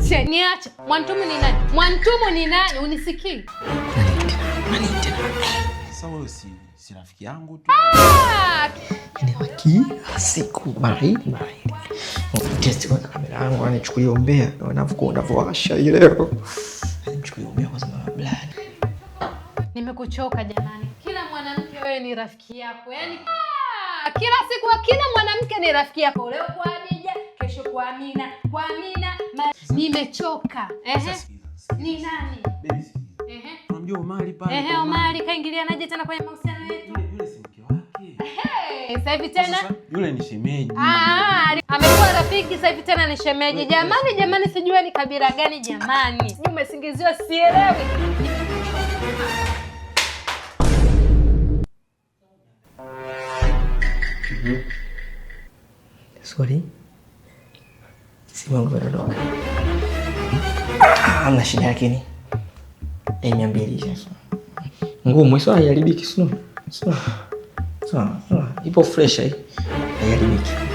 Niache, niache. Mwantumu ni nani? Mwantumu ni nani? Unisikii? Sasa wewe si rafiki yangu tu. Ah! Yaani kila siku mara hii mara hii. Test kwanza kamera yangu anichukulia umbea wanavyokuwa unavyowasha hii leo. Anichukulia umbea kwa sababu blad. Nimekuchoka jamani. Kila mwanamke wewe ni rafiki yako. Yaani kila siku kila mwanamke ni rafiki yako. Leo kwa Adija, kesho kwa Amina, kwa Amina. Nimechoka. Ehe. Ni nani? Baby, sikiliza. Ehe. Unamjua Omari pale? Ehe, Omari kaingilianaje tena kwenye mahusiano yetu? Yule si mke wake. Hey, sasa hivi tena Sasa, yule ni shemeji. Ah, amekuwa rafiki sasa hivi tena ni shemeji. Jamani, jamani, sijui ni kabila gani jamani. Sijui umesingiziwa, sielewi. Sorry. Simu yangu imedondoka. Ah, hamna shida lakini. 200 sasa. Ngumu sio haiharibiki sio? Sio. Sio. Ipo fresh hii. Haiharibiki.